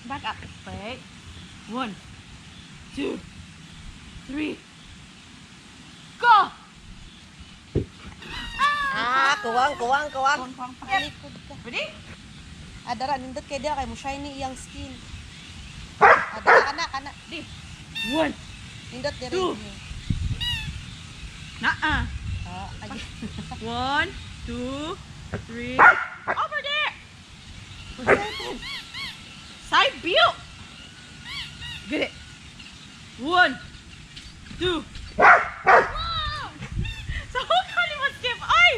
Back up. Wait. One, two, three. Go! Ah, kuwang, kuwang, kuwang. Palikod ka. Ready? Adara, nindot kay diya kay mo shiny iyang skin. Adara, kana, kana. One. Nindot dire. Two. Naa. Ah, ay. One, two, three. Over there! Side view! Get it. One, two. So how mo skip? Ay!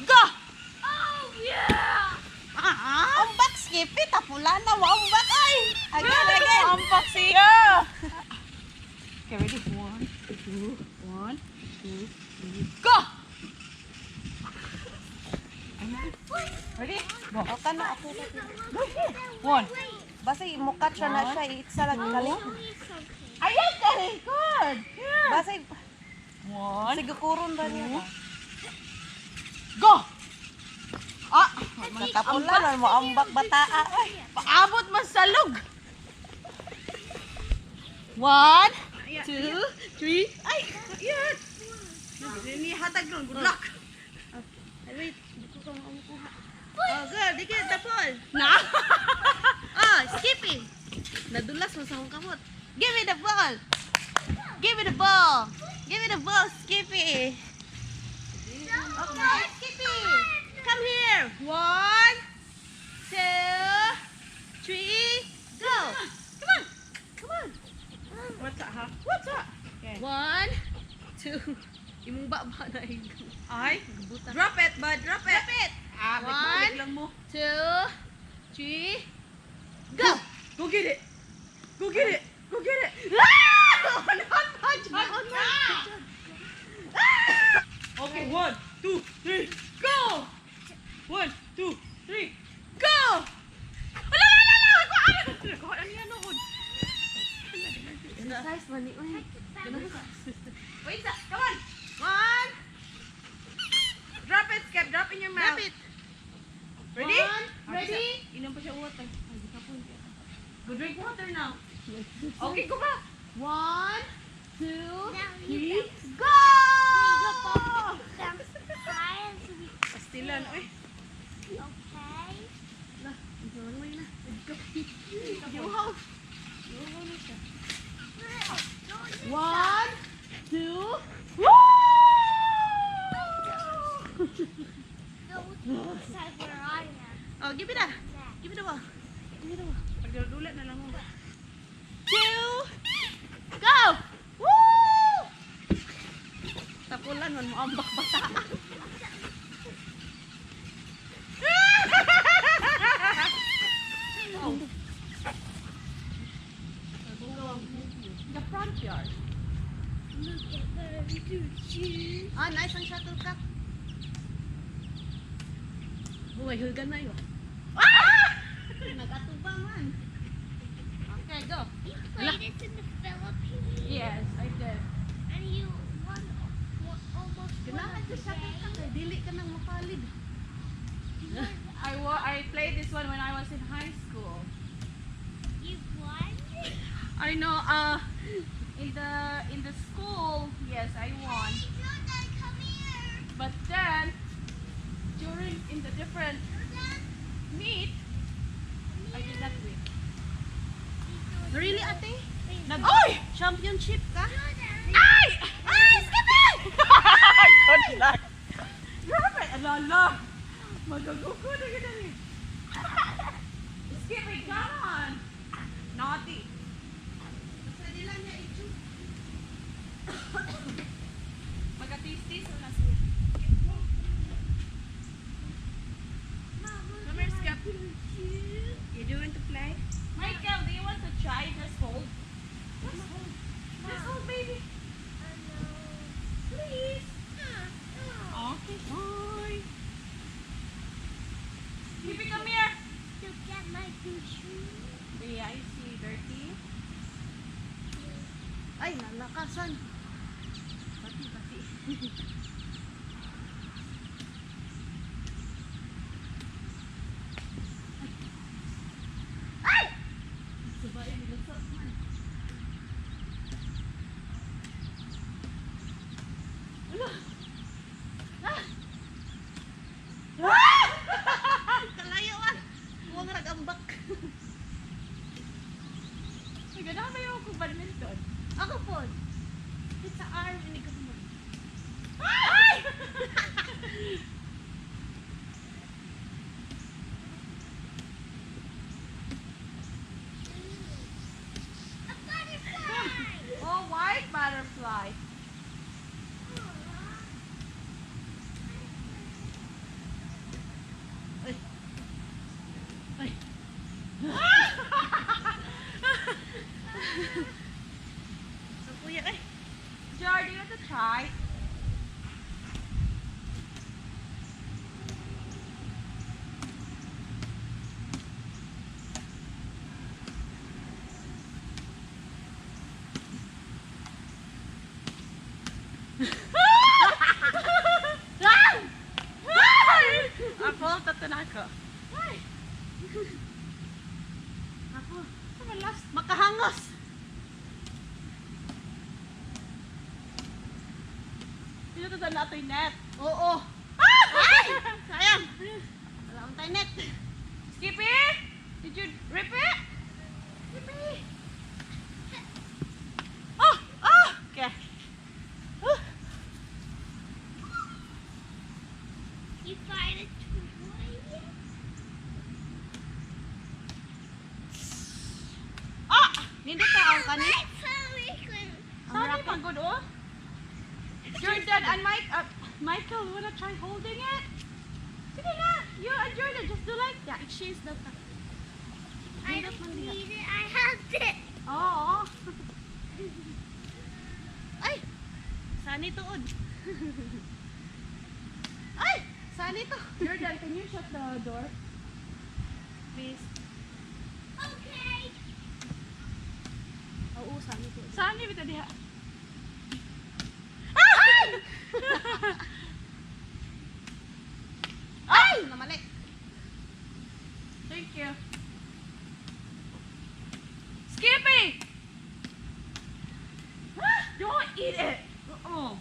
Go! Oh, yeah! Ah! Ambak, skip it. Tapula na mo ambak ay. Again, again. Ampak siya! Okay, ready? One, two, one, two, three, go! Ready? Go. O kana ako. One. Basta mukat siya na siya, itsa lang kali. Ayan, good. Yeah. Basta One. sige kuron ra niya. Go! Ah! Tapula na mo ambak bataa ay. Paabot man sa lug. One, two, three. Ay! Yes! Ni hatag nun. Good luck. Ay, wait, di ko ka makuha. Oh, girl, di ka the ball. Na! Ah, Skippy. Nadulas mo sa akong kamot. Give me the ball. Give me the ball. Give me the ball, Skippy. Okay, Skippy. Come here. One, two, three, go. Come on. Come on. What's that, ha? What's that? Okay. One, two. Imong baba na Ay! Buta. Drop it, bud. Drop it. Drop it. Ah, One. balik lang mo. Two, three, go. Go get it. Go get it. Go get it. Ah! Not much. Naon man. Okay, one, two, three, go! One, two, three, go! Ala, ala, ala! Kuhaan! Kuhaan niya noon. Size man ni oy. Wait, come on. One, Drop it, Skip. Drop in your mouth. drop it. Ready? One, ready? Inom pa siya water. Go drink water now. Okay, go back. One, two, three, go! Pastilan, oy. Okay. Yuhaw. One, two, Woo! Go inside where I am. Oh, give me that. Give me the ball. Give me the ball. Pagdulat na lang mo. Two, go! Woo! Tapulan man mo ambak bata. Oh. The front yard. Look at the Ah, nice ang shuttlecock. Buhay, hulgan na yun. Ah! Nag-atuba man. Okay, go. You played this in the Philippines? Yes, I did. And you won almost won Ganahan the sa shuttlecock. game. Eh. Dili ka nang mapalid. I played this one when I was in high school. You won? I know. In the school, yes, I won. Hey, Jordan, come here. But then, during in the different Jordan, meet, I did not win. Really, ate? Nag Oy! Championship ka? Jordan. Ay! Ay! Skip it! Good luck. Grabe! Alala! Magagugo na yun eh. Skip it, come on! Naughty. Basta nila niya i Magatis-tis na siya. Come here, Skip. You do want to play? Michael, do you want to try? Just hold. Just hold. Just hold, baby. Please. Okay, bye. Skippy, come here. To get my good shoes. Yeah, I see. Dirty. Ay, nalakasan. Pati, pati. Ako, Come on, last. makahangos. Dito to na ato'y net. Oo. Ay! Sayang. Wala akong tayo net. Skippy! Did you rip it? Skippy! Oh! Oh! Okay. Oh. You find a toy? Ah! Nindot na ang kani. My pelican. Ang Sorry, racket. pagod, oh. Jordan and Mike, Michael, wanna try holding it? Sige na! You and Jordan, just do like that. Exchange daw ta. I Nindot don't man diha. need it. I have it. Oo. Ay! Sani tuod. Ay! Sani to. Jordan, can you shut the door? Please. Okay. Oo, sani tuod. Saan niyo bitaw diha? Ay! Ay! Namali. Thank you. Skippy! Don't eat it! Uh-uh.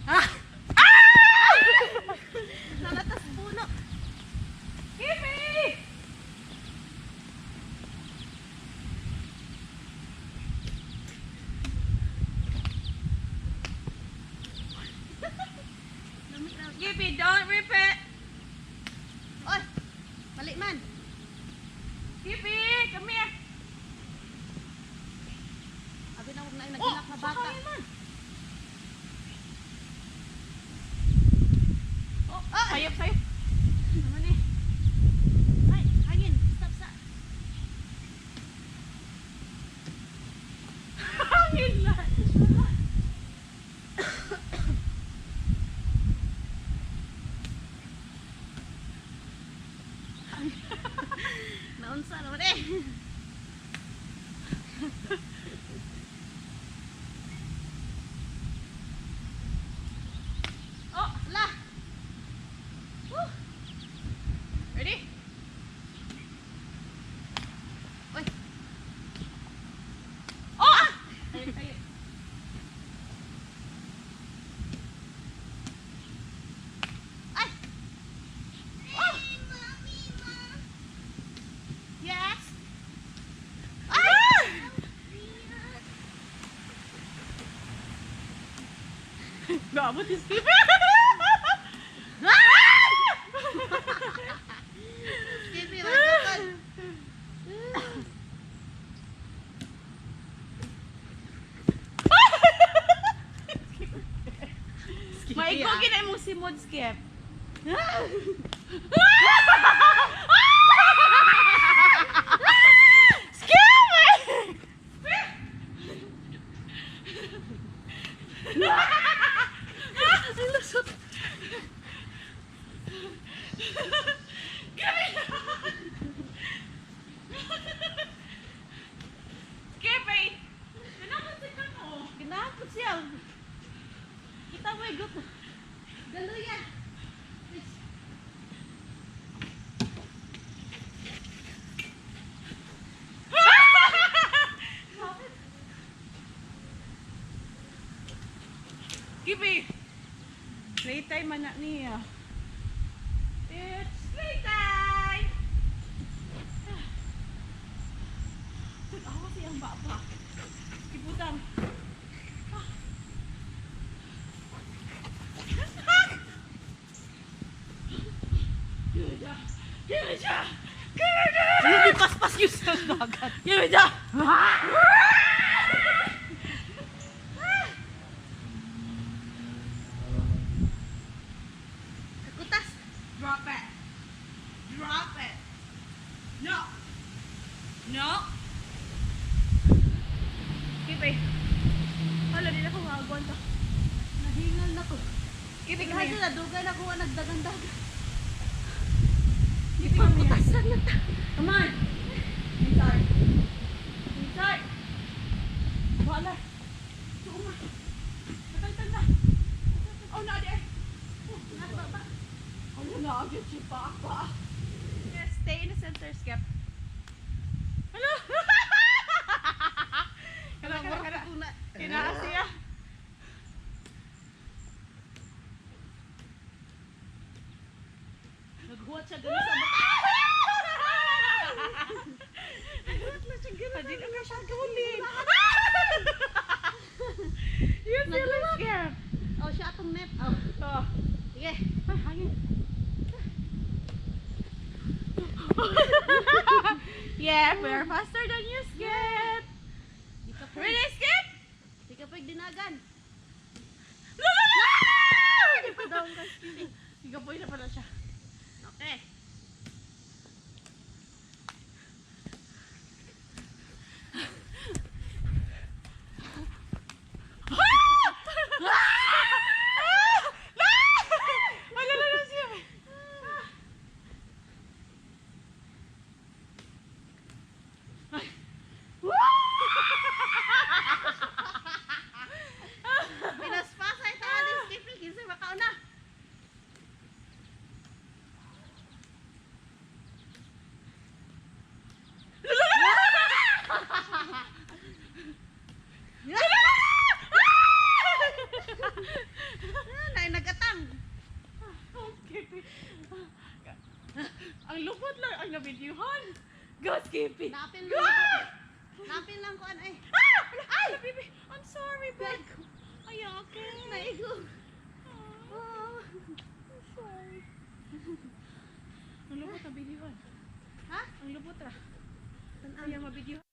Ah! Nalatas puno. Skippy! Lami ra. Skippy, don't rip it! Oy! Mali man. Skippy, come here! Abi na huwag na Oh, nagilak na bata. sakay man. Oh, ah! Sayop, sayop. Naman eh. Ay, hangin. Stop sa. Hangin lang. Naunsa naman eh. Oh, Ala. Woo! ready? Oy. Oh! Ah! Sayop, sayop. Ay! Hey, mommy, mom. Yes! Ay! Gaabot si Skippy. Skippy, wag ka. Maigo gina imong simod, Skip. Skip! Ay, lusot. Skippy! Ganapot si kamo. Ginakot siya. Kita mo yung gut. Galuya. Skippy! Playtime man na niya. It's playtime! Ako siyang baba. Kibutang. Give me siya! Give me siya! Give me siya! Lumipaspas yung sa dagat. Give me siya! Kakutas. Drop it! Drop it! No! No! Kipi. Hala, di na ko makagwanta. Nahingal na ko. Kipi, come Lahat here. sila, dugay na ko ang nagdagandagan. Ipaputasan na ta. Come on. Inside. Inside. Wala. Tuuma. Nakaltan na. Oh, na di ay. Oh, na agad si Papa. Yes, stay in the center, Skip. Hello. Kana, kana, kana. Kinaa siya. Naghuwat siya ganun sa mata. Naghuwat na siya ganun. Hindi na siya gawin. You feel scared. Oh, siya atong net. Oh. Oh. Sige. Ay, hangin. Yeah, we're faster than you, Skip. Di ka pa. Ready, Skip? Di ka pa dinagan. La, la, la! Di pa daw ka, Skippy. Igapoy na pala siya. Okay. Ah! Wala na lang siya. Ay. Pinaspasay ta ni Skippy kinsa makauna. Ah, nay nagatang. Oh, Skippy. Ang lupot lang ang nabidyuhan. Go, Skippy. Napil Go! lang. Napil lang ko an ay. Ah! Ay! Baby, I'm sorry, but... Ay, okay. Naigo. Oh. I'm sorry. Ang lupot ang bidyuhan. Ha? Ang lupot ra. Tan-aw. Kaya mabidyohan.